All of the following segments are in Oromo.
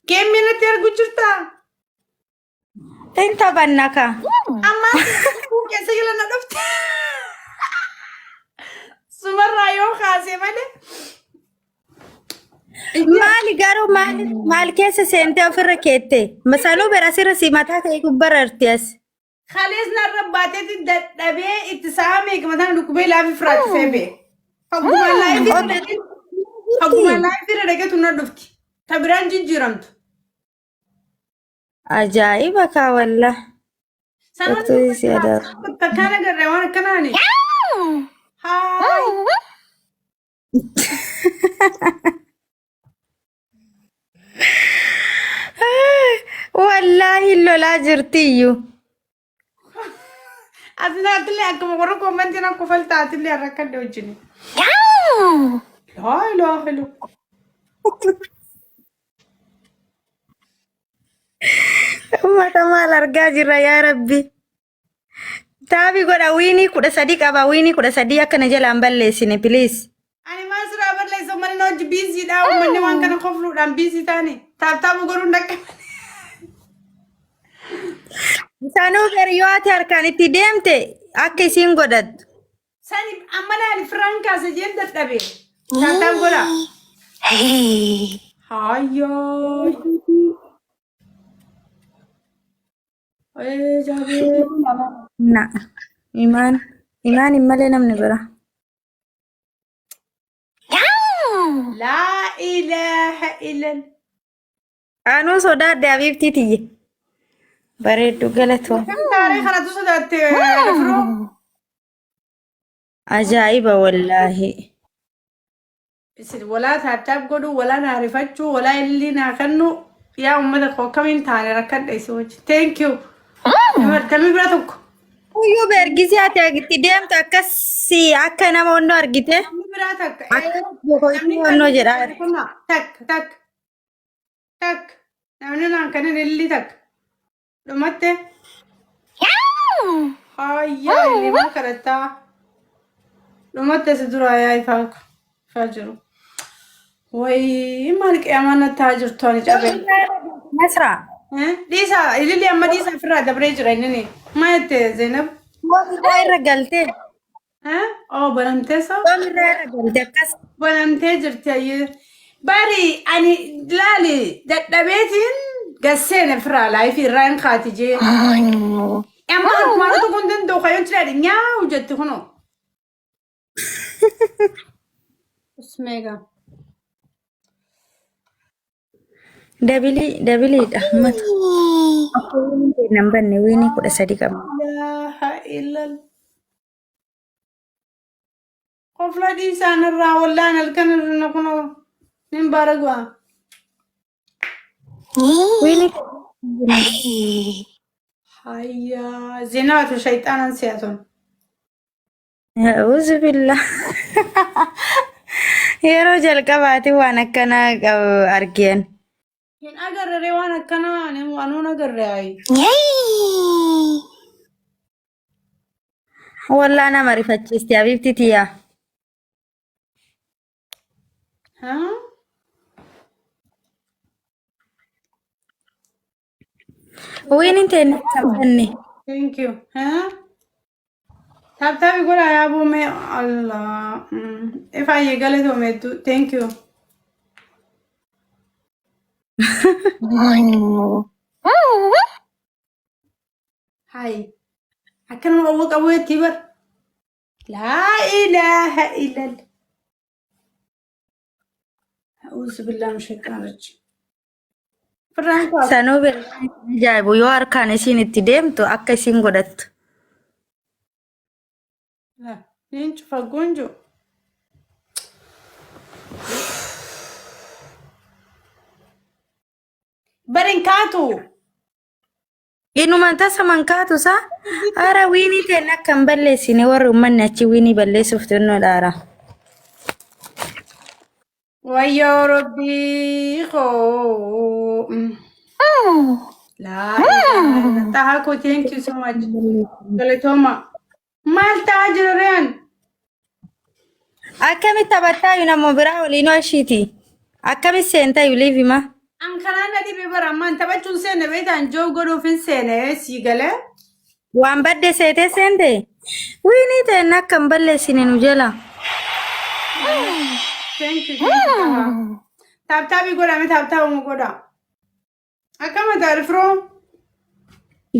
Geemmii natti argu jirtaa? Hin taphanna ka. Ammaa keessa jala na dhufte. Sumarraa yoo kaase malee. Maali garuu maali maal keessa seentee ofirra keette? Masanuu bira asirra si mataa kee gubbarra jirti as. Kalees narra baateetti dadhabee itti sa'a meeqa mataan dhukkubee laafi firaa cufee bee. Hoggumaan laayifii irra dhaqee hoggumaan laayifii irra dhaqeetu na dhufti. Ta biraan jijjiiramtu. Ajaa'iba kaa wallah. Sanuma Doktorii si adaaba. takkaan agarre waan akkanaani. Haay. Wallaahi lolaa jirtiyyuu. Asinaattillee akkuma warra koomantiin akka kofaltaatillee har'a akka adda wajjin. Laa ilaaha illallah. Uummata maal argaa jirra yaa rabbi. Taabii godha wiinii 13 qaba wiinii 13 akka na jalaan balleessine please. Ani maal siraa balleessa uummanni na hojii biiziidha. Uummanni waan kana kofluudhaan biizii taane taaptaabu godhuun dhaqqabne. Sanuu gari yoo ati harkaan itti deemte akka isiin godhattu. Sani amma laali firaan kaasa jeen dadhabe. Taaptaab godha. Hayyoo. Ee jaabee. Na imaan imaan hin malee namni bira. Laa ilaaha illal. Anuu sodaadhe habiibtii tiyye. Bareeddu galatoo. Kan taaree kanatu sodaatte firoo. Ajaa'iba wallaahi. Isin walaa taaptaap godhuu, walaa naa rifachuu, walaa illii naa kennu yaa uummata koo akkamiin taane rakkadha isin wajjin. Thank you. Namni bira tokko. Uyyuu beergisii ati itti deemtu akkasii akka nama onnoo argite. Namni biraa takka. Akka Namni onnoo jedhaa. Takka takka takka. Namni naan kanan illii takka. Dhumatte. Hayyaa ilmaa kadhattaa. Dhumatte si duraa yaa ifaa ifaa jiru. Wayii maal qiyaamaan nattaa jirtu ani cabe. Nasraa. Dhiisaa ililli amma dhiisaa ofirraa dabree jira inni. Maa jette Zeenab? Irraa irra galtee. Oh banamtee soo? Irraa irra galte akkas. Banamtee jirti ayyee. Bari ani laali dadhabeetiin gasseen ofirraa laayifii irraa hin kaati jee. Amma harkumaan utuu kun danda'u kayoon jiraadhe nyaa'u jetti kunoo. Usmeegaa. Dabilii dabiliidha. Mata. Akka wiiniin keenya hin banne wiinii 13 qabna. Ilaaha illal. Qofla dhiisaan irraa wallaan halkan irra kunoo nin baaragwaa. Wiinii Hayyaa zinaatu shayxaanan si'atoon. A'uuzu billah. Yeroo jalqabaati waan akkanaa qabu argeen. Hin agarre waan akkanaa ani anuun agarre ayi. Wallaa nama rifachiisti habiibti tiyyaa. Haa? Wiiniin teenya kan banne. Thank you. Haa? Taaptaapi godhaa yaa buumee Allah. Ifaayyee galatoome hedduu. Thank you. Hayi. Akkanuma owwa qabu jettii bar. Laa ilaaha illallah. A'uuzu billahi min shayxaan rajiim. Firraan koo Sanuu bira ajaa'ibu yoo harkaan isiin itti deemtu akka isiin godhattu. Niin cufa gunju. Bari hin kaatu. Inuma tasa mankaatu isaa ara wiinii ta'e akka hin balleessine warri uummanni achi wiinii balleessuuf xinnoo dhaara. Wayyoo rabbii koo. Laa ilaaha illallah. Tahaa koo thank you so much. Galatooma. Maal ta'aa jira riyaan? Akkamitti taphattaa yoo nama biraa waliin ishiiti? Akkamitti seenta yuliif hima? An kanaan na dhibe bara ammaan taphachuun seene beektaan joo godhuuf hin seene sii galee. Waan badde seetee seente? Wiinii ta'e akka hin balleessine nu jala. Thank you, thank you. Taha. Tap taabii godhame tap taabuma godha. Akkama taarifroo?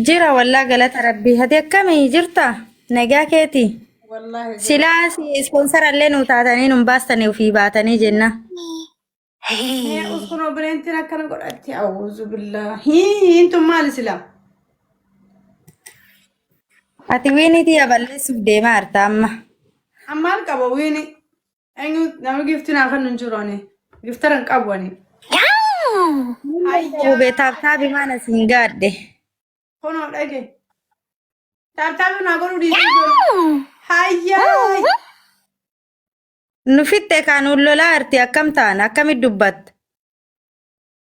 Jira wallaa galata rabbii. Ati akkamii jirta? Nagaa keeti? Wallaahi jira. Silaa ispoonsara illee nu taatanii nu baastanii ofii baatanii jenna. Mee uskunoo bireentiin akkana godhatti awuuzu billaa. Hiintu maali silaa? Ati wiinitii balleessuuf deemaa jirta amma. Ammaal qaba wiini. Eenyu nama gifti naa kennu hin jiru ani. Giftara hin qabu ani. Ayyaa. Hubee taaptaabii maan asiin gaadhe. Kunoo dhage. Taaptaabii naa godhuu dhiisee ijoollee. Hayyaa. Nu fixxe kaan lolaa jirti akkam ta'an akkamitti dubbatta?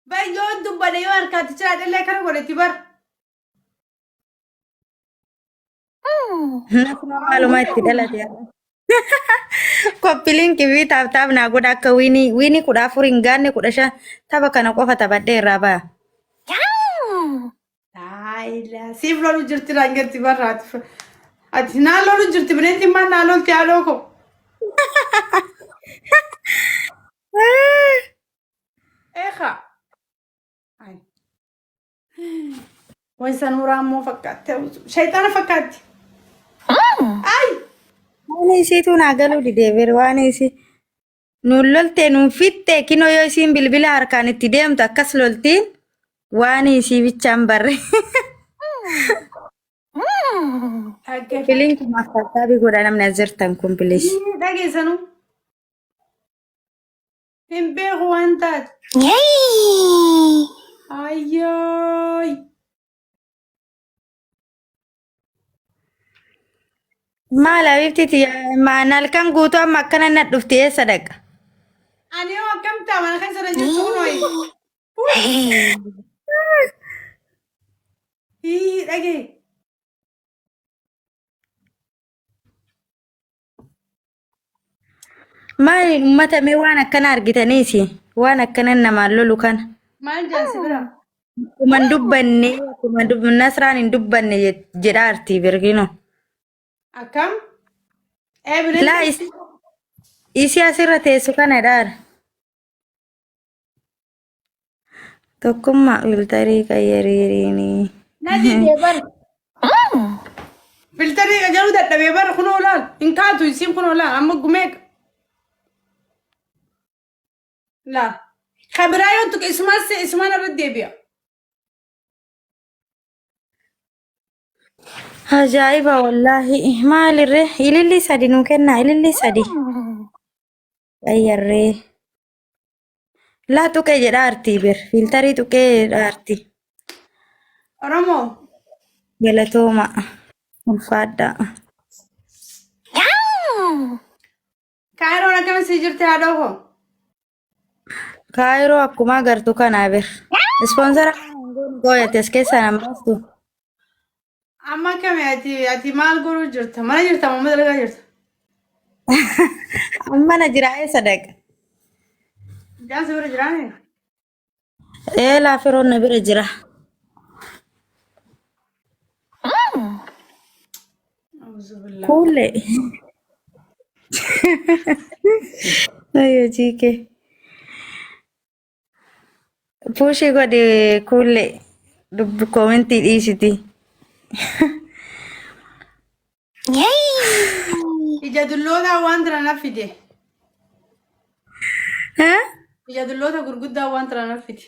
Bar yoo dubbadhe yoo harkaatti jiraadhe kana godhetti bar. Nasma maaluma itti dhalate. Koppiliin fi taaptaap naa godha akka wiinii wiinii 14 hin gaanne 15 tapha kana qofa taphadhee irraa ba'a. Laayila. Siif lolu jirti raangetti barraati. Ati naan lolu jirti bineensi maal naa lolti haadhoo koo. Eekaa. Way sanuuraa immoo fakkaatti. Shayxaana fakkaatti. Ay! Waan isiitu naa galuu didee bir waan isii nuun loltee nuun fixxe kinoo yoo isiin bilbila harkaan itti deemtu akkas loltiin waan isii bichaan barre. Dhaggeeffadhu. Filiin kun akkaataabii godha namni as jirtan kun bilis. Dhageessanu. Hin beeku waan taate. Ayyooy. Maal habibti maan halkan guutuu amma akkana na dhufti eessa dhaqa? Ani yoo akkam ta'a mana keessa na jirtu kunooyi. Hii dhagee. Maal uummata mee waan akkana argitaniisi waan akkana namaan lolu kana. Maal jaansi bira? Akkuma hin dubbanne akkuma Nasraan hin dubbanne jedhaa arti birgino. Akkam? Ee bineensi. Laa isii asirra teessu kana dhaara. Tokkummaa filtarii qayyariiriini. Na didee bar. Filtarii qacaruu dadhabee bar kunoo laal. Hin kaatu isiin kunoo laal amma gumeeqa. Laal. Kan biraa yoo tuqe isumaan isumaan irra deebi'a. Ajaa'iba wallaahi maalirree ililli sadi nuu kennaa ililli sadi qayyarree. Laa tuqee jedha artii bir fiiltarii tuqee jedha artii. Oromoo. Galatooma ulfaadhaa. Kaayiroon akkam sii jirti haadhoo koo? Kaayiroo akkuma agartu kanaa bir. Ispoonsara gooyate as keessaa nan baastu. Amma akkami ati maal godhuu jirta? Mana jirta moo dalagaa jirta? Amma na jira eessa dhaqa? Jaansi bira jiraani? Ee laafiroon na bira jira. Auzubillah. Kuulee. Ayyo jiike. Puushii godhi kuulee. Dubbi koomentii dhiisiti. Ija dullootaa waan tana na fide. Haa? Ija dulloota gurguddaa waan tana na fide.